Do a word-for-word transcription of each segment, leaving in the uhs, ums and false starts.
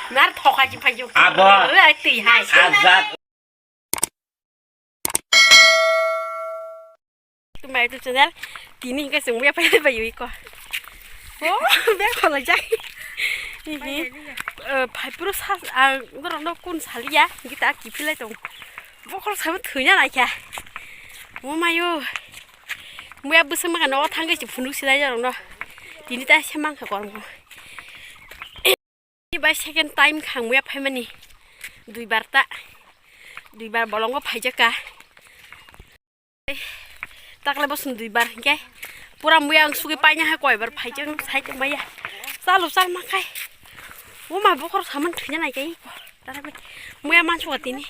Nar thokha chi phaiyo. Abo. Ai twi hai. Ajat. Tumbai tu channel. Tini hingke chwng muya phai phai ui ko. Oh, bek kholaijak. Hihi. Eh, phai puro sa, ang borok no kun saliya. Gita kiphilai tong. Bokhol samo thwina naikha. Oh mayo. Muya bwswk mangkha nogo thangwi se phunuk silai jorok no. Tini ta se mangkha kormo. Bai second time khang muya phaimani. Duibar ta. Duibar bolongo phaijakha. Taklai bosong duibar hingke. Pura muya ang sugwi paina hai koibar phaijak sai tongmaya. Chalo chal makai. Uma bokhor saman thwina naikai. Tara bai. Muya mansuka tini.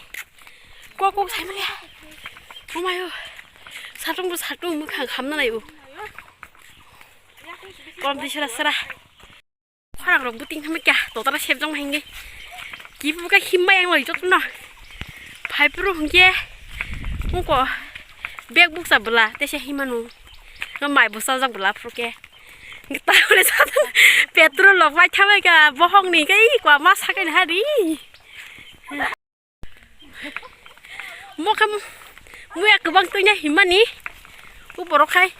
Kok kok sai maliya. Uma yo. Satung bo satung mukhang khamna nai o. Kom di sera sera. Khorang rok buting khamai kya. Totara sep jong hingi. Kibu ka himma yang loi jotno. Phai puru hingke. Ungko. Bag buksa bela. Tese himanu. Nga mai busa jak bela puru ke. Tahole sat petrol lok bai thabai ka bohong ni kai kwa ma sakai hari. Mo kam muya kwbang tuina himani. U borok khai.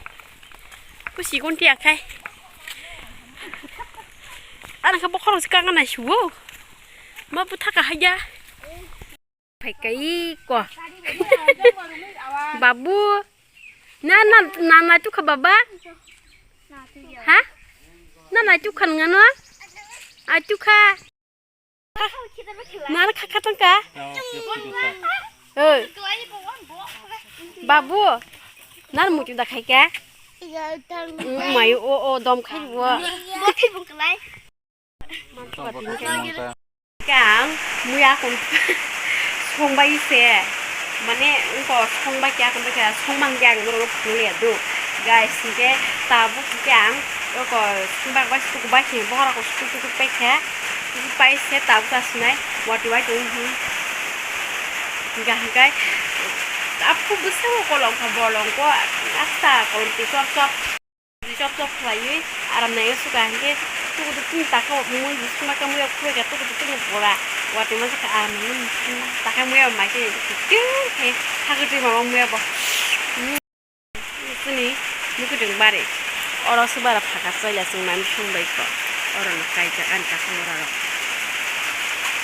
U sikon tiya khai. Ana ka bokhorok si kanga nai suwo. Ma buthaka haya. Phai kai ko. Babu. Na, na, na, na tukha baba. Ha? Na, na tukha ngano? A tukha. Na, na kha kha tongka. Oi. Babu. Na mutu da khai ka. Mm, mai o, o, dom khai bo. Kang muya kon songbai se mane ko songbai kya kon kya songmang kya ang norok phunuli adu guys hingke tabuk hingke ang ko songbak bai suk bai se bohora ko suk suk pai khe pai se tabuk ta sinai wati wai tong hi hingke hingke aphu bwskango kolong kha bolong ko asta kolong ti chop chop. Chop chop khlaiwi aram naiwi suka hinkhe tukudu tini taka mui bising ma kamui rok khurui kha tukudu tini bola watwi mansa kha aram naiwi takha mui rok mai khe twi khe khagwi twi mama mui rok bo. Chini mui kwtwng bari oro se bara phaka chaila chwng nani thung bai kho oro no kaijak ani kaisa mura rok.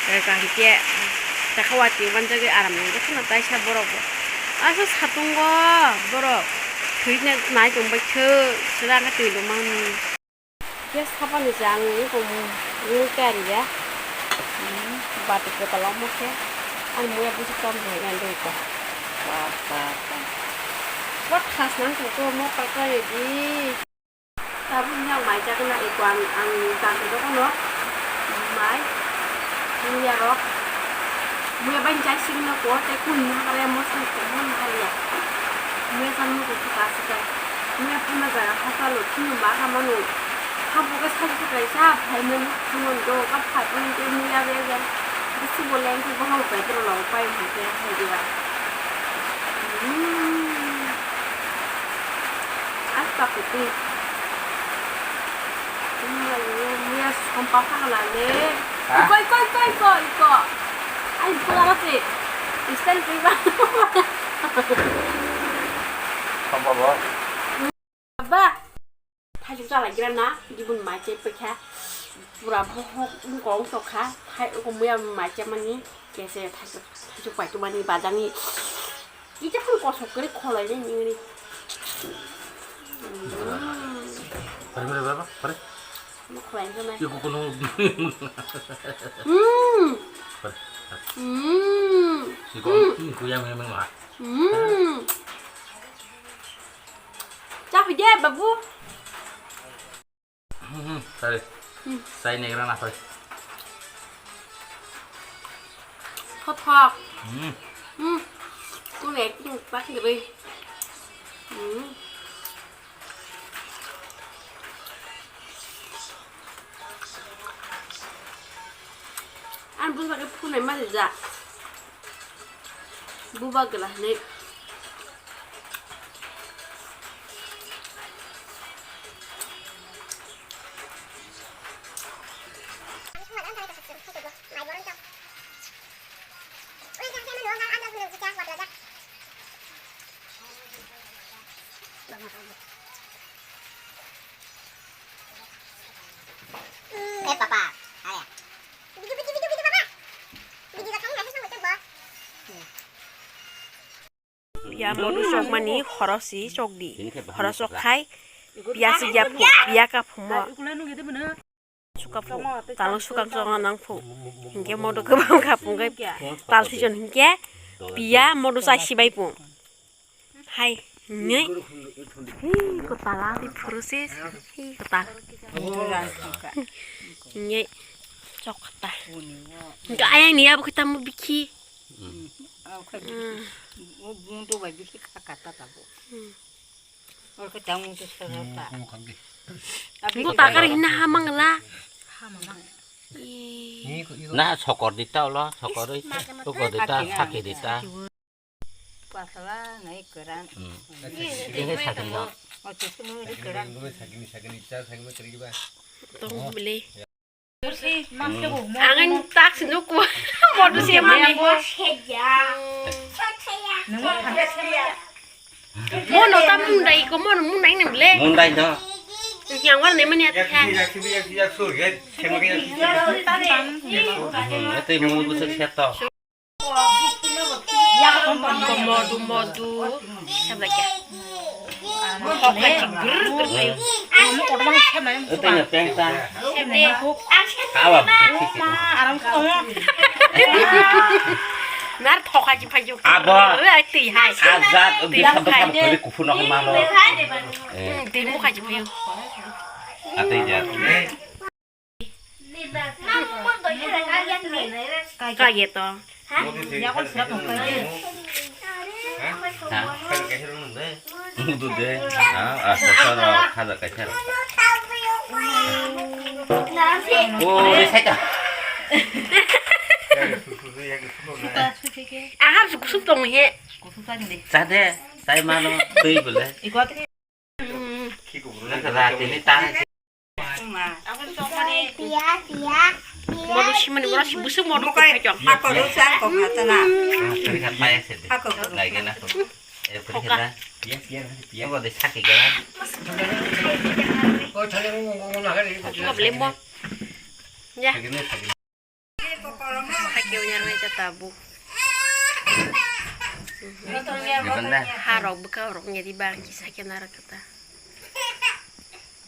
Tei kaham khe takha watwi manjagwi aram naiwi kheno taisa borok bo aswk satungo borok. Thwina nai tong bai khe, sira khe twi rw mani. Khe sapani se ang nung tong nung khe ari ya. Bati kwtal omo khe. Ani muya busi tom hai nang doi ko. Ba, ba, ba. What khas nang tong ko mo pa ka re di. Tabuk ni ang mai chakna eko ang, ang tang khe dokono. Mai. Muya rok. Muya bai chai sing no ko, tei kun ni hakar ya, mo sai ko, mo hakar ya. Muya chang no ko, ka se kai. Muya phano jaga hasa lo, chini ma ka manu. Habu ka sai se kai sa, phai mani, phai mani do, ka phai mani ke muya be be. Bisi bo leng ke bo hau pai, tro lo pai, mo ke hai dia. Hmm. Asta kutu. Muya, muya sompa phakla le. Ha? Iko, iko, iko, iko, iko. Ai, buka rati. Istan priba. Sompa bo? Abba. Thaichuk chalai gira na, gibun mai chai paikha. Pura bohok bukong tokha. Thai, iko muya mai chai mani. Kese thaichuk, thaichuk pai tu mani badani. Ita pun kosok kiri kholai ni ni. Pare, pare, pare, pare. Mo kholai ni mai. Iku kono. Hmm. Pare. Hmm. Iku, hmm, iku yang memang lah. Hmm. Capi deh, babu. Hmm, sorry. Hmm. Sai negra na sorry. Thothok. Hmm. Hmm. Kung ek kung pak gri. Hmm. Ang bun pakai phunai ma ja. Buba gela ne. Eh, papa. Ayo. Video, video, video, video, papa. Video ka thang, thang, thang, thang. Piya modu chokmani khorosi chokdi. Khoros chok khai piya si ya phu, piya ka phumo. Suka phu, talo suka chokna nang phu. Hinkhe modu kwbang ka phu, hinkhe tal sijon hinkhe piya modu chai sibai phu. Hai, ngai. Hi, kotala di phuru se. Hi, kotal. Ngai. Chok kata. Hinkhe ayang ni abo kita mu bikhi. Hmm. Aw, kha bisi. Hmm. O bung to bai bisi kha kata tabo. Hmm. Or kha tang to sarata. Hmm, hmm, kha bisi. Abi ko takar hinna ha mangla. Ha mama. Eh. Na sokor dita olo, sokor dita, sokor dita, saki dita. Patla nai kwran. Hmm. Ini sakit no. O, tu sunu ri kwran. Tong beli. Ang tak sinu ku modu se mani. Mono ta mundai ko, mono mundai ne ble. Mundai no. Yang war ne mani atkha. Ete mui busa seto. Modu, modu. Sabla kya? Ete na pengta. Awa. Nar thoka ji phajo. Abo. Ai tei hai. Ajat, tei bisa hai. Bekam kari kufu nok malo. Eh. Tei mo khaji phajo. Ate ja. Kage to. Ha? Mudu de. Ah, ah, soro, khaja kaisa. Oh, de saita. Aha, sup, sup tong he. Chade, tai mano, tei bole. Nang rati ni tang. Modu simani ora si busuk modu ko khajo. Hako rusa ko khatana. Teri khat paya se de. Hako rusa. Lai gena ko. E peri khat. Piya, piya, piya. Ko de saki gena. Ko thale mo mo mo na hari. Ko ble mo. Ya. Saki ne saki. Hakhe unyar ngai ta tabuk. Gimana? Harok bwkha rok nge di bang kisa khe narak kata.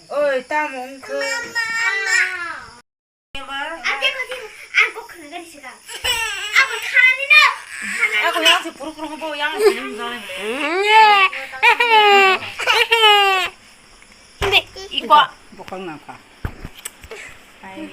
Oi, tamo wngkhe? Ako yang si puruk puruk bo yang. Iko. Bokong nangkha. Hai.